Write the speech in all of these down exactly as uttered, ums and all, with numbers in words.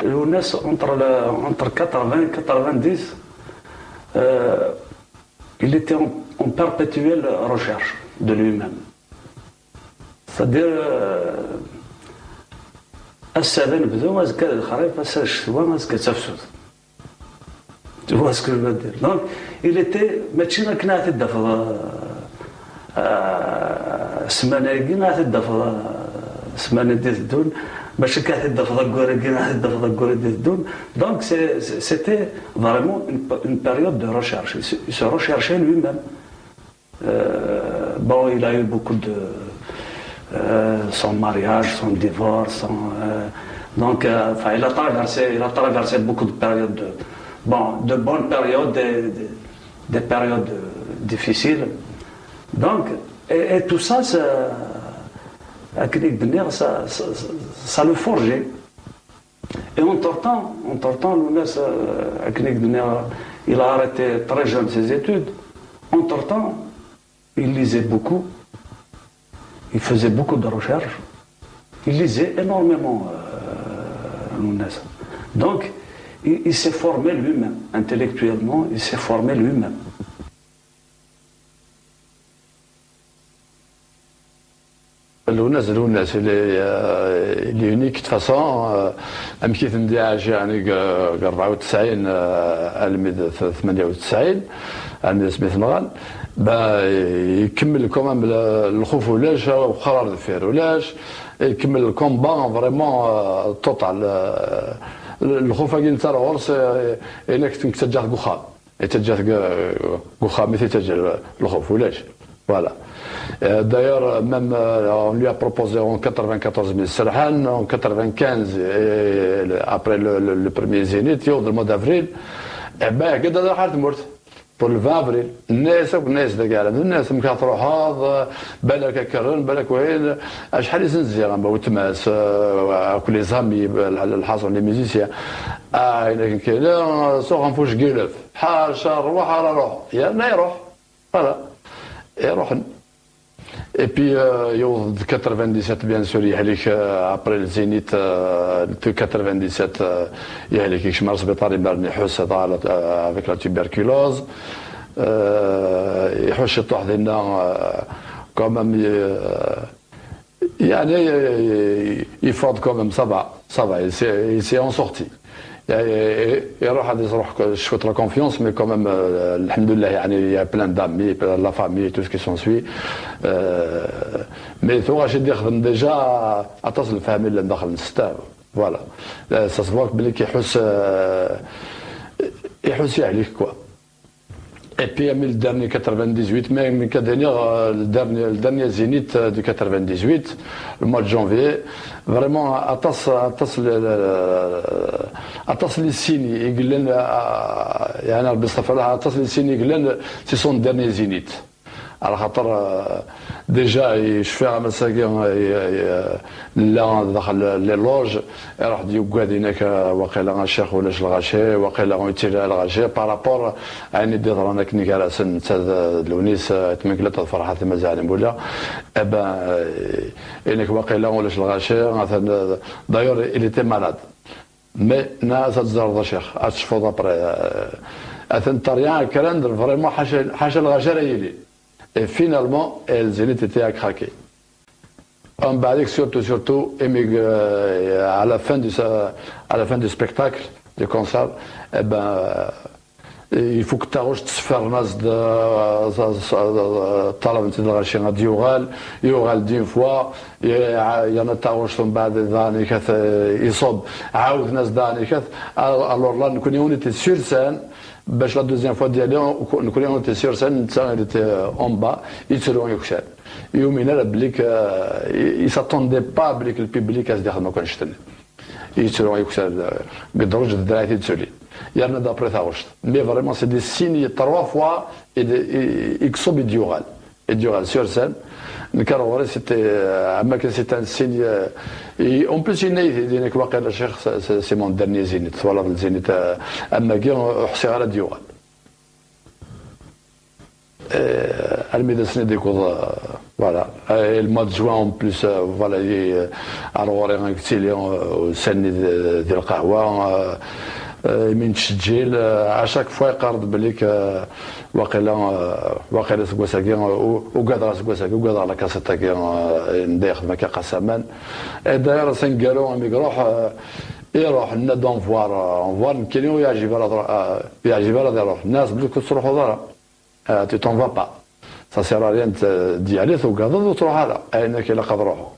Lounès, entre, le, entre quatre-vingts et quatre-vingt-dix, euh, il était en, en perpétuelle recherche de lui-même. C'est-à-dire, euh, ass-a d anebdu, azekka d lexrif, ass-a d ccetwa, azekka d tafsut. Tu vois ce que je veux dire? Donc, il était, mačči akken ad t-id-tafeḍ, euh, euh, ssmana-agi ad t-id-tafeḍ, euh, ssmana i d-iteddun, mačči akken ad t-id-tafeḍ ayyur-agi ad t-id-tafeḍ ayyur i d-iteddun. Donc, c'est, c'est- c'était vraiment une, une période de recherche. Il se, il se recherchait lui-même. Euh, bon, il a eu beaucoup de, euh, son mariage, son divorce, son, euh, donc, euh, enfin, il a traversé, il a traversé beaucoup de périodes, de, bon, de bonnes périodes, des, des- des périodes, euh, difficiles. Donc, et, et tout ça, ça, akken i k-d-nniɣ, ça, ça, ça, ça le forgeait. Et entre-temps, entre-temps, Lounès, euh, akken i k-d-nniɣ, il a arrêté très jeune ses études. Entre-temps, il lisait beaucoup, il faisait beaucoup de recherches, il lisait énormément, euh, Lounès. Donc, il, il s'est formé lui-même, intellectuellement, il s'est formé lui-même. Lounès, Lounès, il est, euh, il est unique de toute façon. Euh, amek i ten-d-iɛac, yeɛni, deg, deg rebɛa u tesɛin, euh, almi d t-, tmanya u tesɛin, almi d asmi t-nɣan, ben, ikemmel quand même le, lxuf ulac, wexxer ar deffir ulac, ikemmel le combat vraiment, euh, total. Euh, lxuf-agi netta ar ɣur-s, euh, inek tettaǧǧaɣ deg uxxam. Yettaǧǧa-t deg, deg uxxam i t-yettaǧǧa lxuf, ulac. Voilà. Euh, d'ailleurs, même, euh, on lui a proposé en quatre-vingt-quatorze mille serḥan, en quatre-vingt-quinze, et le- après le, le, le premier Zénith, يوض le mois d'avril, eh ben, قد هذا حال تمرت. Pour le vingt avril, الناس، الناس داك العالم، الناس مكان تروحها، بالك كرن، بالك وين، شحال يزن زيغان، وتماس، آه، كل زامي، الحاصل les musiciens. آه، هنا كاين، آه، سوغ نفوش قلف. حاشا الروح على روح، يا لا يروح. Voilà. يروح. Et puis, euh, يوض quatre-vingt-dix-sept, bien sûr, يهلك, euh, après le Zénith, euh, de quatre-vingt-dix-sept, euh, يهلك يكشم على السبيطار، يمرني يحوس هذا على, euh, avec la tuberculose. Euh, يحوس يطوح ذينا, euh, quand même, euh, يعني, يفاض quand même, ça va, ça va, il s'est, il s'est en sorti. يعني، يروح هذا يروح شوية la confiance, mais quand même, euh, الحمد لله, يعني, il y a plein d'amis, la famille, tout ce qui s'ensuit. Euh, mais ثو غاشي يخدم déjà, aṭas الفامي اللي داخل نستاو. Voilà. Euh, ça se voit بلي كيحس, euh, يحس عليك, quoi. Et puis, le dernier quatre-vingt-dix-huit, mais, mais كدنيغ, euh, le dernier, le dernier Zénith, euh, de quatre-vingt-dix-huit, le mois de janvier, vraiment, aṭas, aṭas, le, le, aṭas les signes, يقلن, euh, يعني, ربي يستغفر الله, aṭas les signes, يقلن, c'est son dernier Zénith. على خاطر, euh, déjà, يشفى مساكين, euh, نلا داخل les loges, يروح يقعد هناك, آه، واقيلا الشيخ ولاش الغاشي, واقيلا يتيري الغاشي, par rapport, يعني, دي ضرنا كني كراسن, نتا د-، لونيس, آه، تمنكلت الفرحة ثم زعلم ولا, eh ben, euh, هناك واقيلا ولاش الغاشي, مثلا, d'ailleurs, il était malade. Mais, نا تزرد الشيخ, اتشفوض après, euh, اثن طريان كرند, vraiment حاشا, حاشا الغاشي راه يلي. Et finalement, le Zénith était à craquer. ومن بعديك surtout, surtout, إمي, euh, à la fin du, à la fin du spectacle, du concert, eh ben, euh, il faut que تاغوش تسفر ناس د-, طلب انت الغاشي غادي يوغال, يوغال d'une fois, ي-, يانا تاغوش من بعد ذاني كث يصب, عاود ناس ذاني كث. Alors là, نكون يونيتي sur scène, باش la deuxième fois ديالي, نكون يونيتي sur scène, نتا اللي تي en bas, يتسلو يكسر. يومين راه بليك, آه، ي-، يساتوندي با بليك البيبليك از داخل ما كانش تني. يتسرو يكسر, آه، قد رجل الدراعي تيتسولي. يرنا دابري ثاغوشت. Mais vraiment, c'est des signes, trois fois, et de, et, et كسوب يديوغال. يديوغال sur scène. نكر غوري, c'était, euh, اما كان c'est un signe, euh, et en plus, il est, il est, واقيلا الشيخ, c'est, c'est, c'est mon dernier Zénith, voilà, le Zénith, euh, اما كي حسي غير ديوغال. آه، Armi d ass-nni d-ikkuḍ, euh, voilà. Et le mois de juin, en plus, euh, voilà, i, euh, ar ɣur-i ad k-tili, euh, ussan-nni di, di lqahwa, euh, euh, imi nettseǧǧil, euh, à chaque fois yeqqar-d belli k, euh, waqila, euh, waqila seg wass-agi, euh, u-, ugadeɣ seg wass-agi, ugadeɣ la cassette-agi, euh, anda yexdem akka Qasaman. Et d'ailleurs, s aneggaru imi iruḥ, euh, iruḥ, nna-d au revoir, euh, au revoir, nekkini ur yeɛjib ara ad ruḥ, euh, ur yeɛjib ara ad iruḥ. Nna-as belli ur tettruḥuḍ ara. Euh, tu t'en vas pas. Ça sert à rien de, d'y aller, tugadeḍ ur truḥ ara. Ayen akka ilaq ad ruḥeɣ.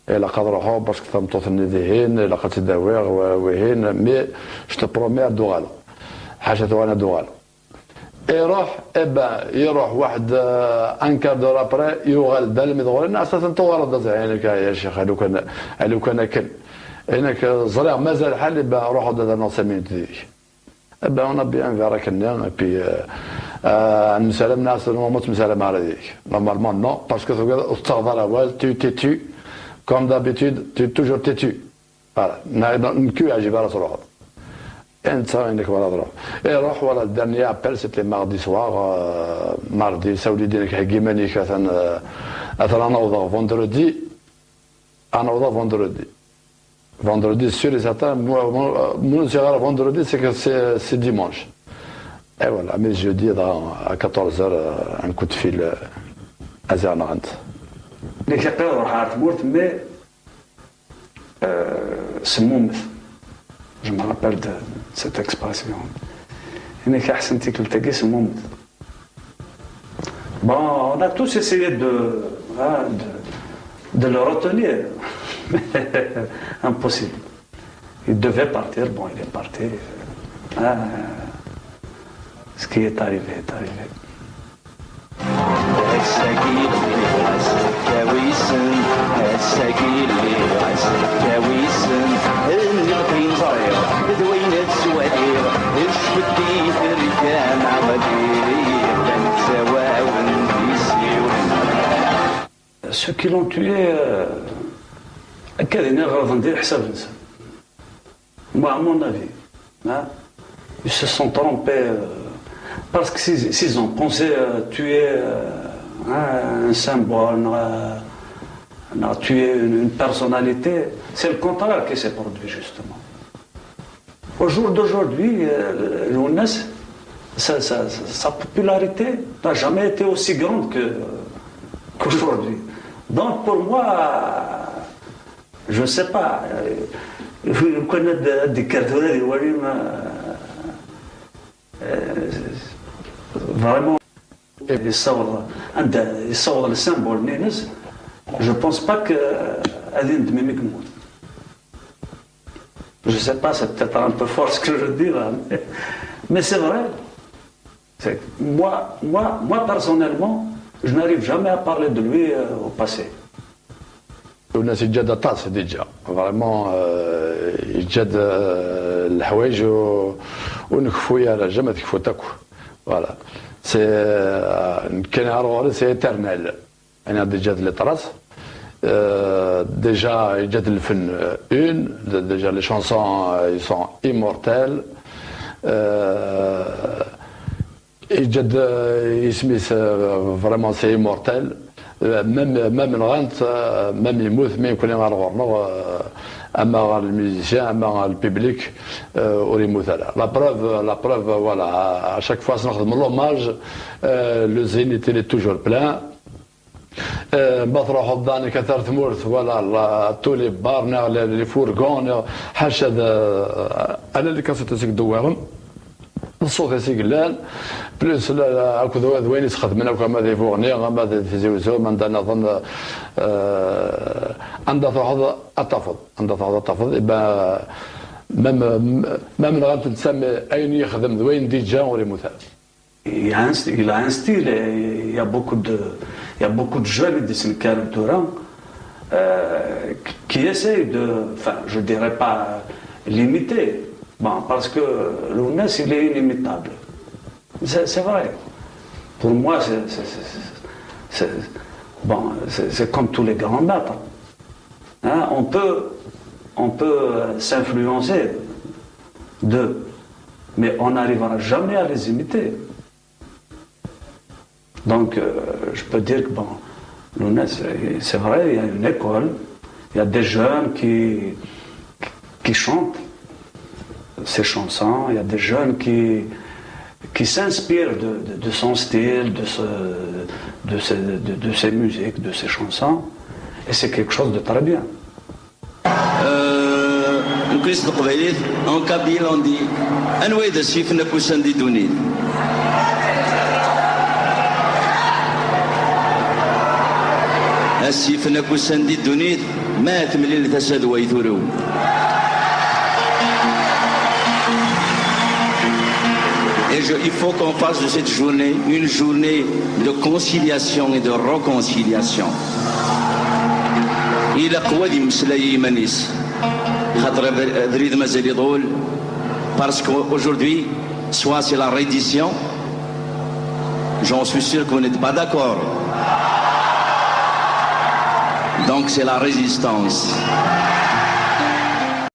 Ilaq ad ruḥeɣ parce que tameṭṭut-nni dihin, ilaq ad tt-id-awiɣ, wa-, wihin, mais je te promets ad d-uɣaleɣ. Ḥaca tuɣal ad d-uɣaleɣ. Iruḥ, eh ben, iruḥ waḥed, euh, un quart d'heure après, yuɣal-d almi d ɣur-i, nna-as atan tuɣaleḍ-d, a zik, a cix, a lukan, a lukan akken. Inek, ẓriɣ mazal lḥal, eh ben, ruḥ-d ad rnuɣ cinq minutes deg. Eh ben, on a bien vu akken-nni, et puis, euh, euh, nemsalam, nna-as, normalement, ttnemsalam ara deg. Normalement, non, parce que tugiḍ ur tettaɣeḍ ara awal, tu es têtu, comme d'habitude, tu es toujours têtu. Voilà, na-, na-, nekk ur yeɛjib ara ad truḥeḍ. Et netta inek bɣa ad truḥ. Iruḥ, voilà, le dernier appel, c'était mardi soir, euh, mardi, sawel-d inek, heggi iman-ik, atan, euh, atan ad n-awḍeɣ vendredi, ad n-awḍeɣ vendredi. Vendredi, sûr et certain, moi, moi, moi, si vendredi, c'est que c'est, c'est dimanche. Et voilà, mais jeudi, à quatorze heures, euh, un coup de fil, euh, à Zernant. Nekk aql-i ruḥeɣ ɣer tmurt, mais, euh, semmummet. Je me rappelle de cette expression. Nekk aḥsen tikkelt-agi semmummet. Bon, on a tous essayé de, hein, de, de le retenir. Impossible. Il devait partir, bon, il est parti. Hein, ce qui est arrivé est arrivé. Ass-agi lliɣ-as kkawissen, ass-agi lliɣ-as kkawissen. Nniɣ-d ayen ẓriɣ, d wayen ad swaliɣ, d cfeddit rkan ɛmali, llan ttawawen d isiwen. Ceux qui l'ont tué, euh, akka d iniɣ ɣelḍen di leḥsab-nsen. Moi, à mon avis, hein, ils se sont trompés, euh, parce que s'ils, s'ils ont pensé, euh, tuer, euh, hein, un symbole, euh, tuer une, une personnalité, c'est le contraire qui s'est produit, justement. Au jour d'aujourd'hui, euh, Lewnas, sa, sa, sa popularité n'a jamais été aussi grande que, qu'aujourd'hui. Donc, pour moi, je sais pas, euh, lukan ad d-, ad d-yekker tura ad iwali, euh, euh, vraiment, yessaweḍ, anda yessaweḍ le symbole-nni-ines, je pense pas que, euh, ad indem imi yemmut. Je sais pas, c'est peut-être un peu fort ce que je dis là, mais, mais c'est vrai. C'est, moi, moi, moi, personnellement, je n'arrive jamais à parler de lui, euh, au passé. Lewnas yeǧǧa-d aṭas déjà. Vraiment, euh, yeǧǧa-d, euh, leḥwayeǧ ur, ur nkeffu ara, jamais tkeffu-t akk. Voilà. C'est, euh, nekkini ar ɣur-i, c'est éternel. Ayen i ɣ-d-yeǧǧa d les traces. Euh, déjà, yeǧǧa-d lfen, euh, une, de-, déjà les chansons, euh, ils sont immortels. Euh, yeǧǧa-d, euh, isem-is, euh, vraiment c'est immortel. Euh, même, même nɣan-t, euh, même yemmut, mi nekkni ar ɣur-neɣ, euh, ama ɣer le musicien, ama ɣer le public, euh, ur yemmut ara. La preuve, la preuve, voilà, à, à chaque fois ad s-nexdem l'hommage, euh, le zénith il est toujours plein. Euh, ma truḥeḍ danik ar tmurt, voilà, la, tous les bars, neɣ les, les fourgons, neɣ ḥaca d, euh, ala les cassettes i s-d-wwiɣen. D ṣṣut-is i yellan, plus la, la, akked wa-, d wayen i s-xedmen akk, ama di Buɣni, ama di Tizi Uzzu, ama anda nniḍen, euh, anda truḥeḍ ad tafeḍ, anda truḥeḍ ad tafeḍ, eh ben, même, même nɣan-t d Sami, ayen yexdem d wayen d-yeǧǧa ur yemmut ara. Il a un st-, il a un style, et il y a beaucoup de, il y a beaucoup de jeunes de Sinkarentura, euh, qui, qui essayent de, enfin, je dirais pas l'imiter, bon, parce que Lewnas, il est inimitable. C'est, c'est vrai. Pour moi, c'est, c'est, c'est, c'est, c'est, bon, c'est, c'est comme tous les grands maîtres. Hein, on peut, on peut, euh, s'influencer d'eux, mais on n'arrivera jamais à les imiter. Donc, euh, je peux dire que, bon, Lounès, c'est vrai, il y a une école, il y a des jeunes qui, qui chantent ces chansons, il y a des jeunes qui, qui s'inspirent de, de- de son style, de, ce- de, ses- de- de ses musiques, de ses chansons, et c'est quelque chose de très bien. Nekk s teqbaylit, en kabyle on dit, anwa i d asif n akusan di ddunit? Asif n akusan di ddunit, ma temlil tasa d way turew. Et je- il faut qu'on fasse de cette journée une journée de conciliation et de réconciliation. Ilaq wa d imeslay i yiman-is. Xaṭer abrid mazal iḍul. Parce qu'aujourd'hui, soit c'est la reddition, j'en suis sûr que vous n'êtes pas d'accord. Donc c'est la résistance.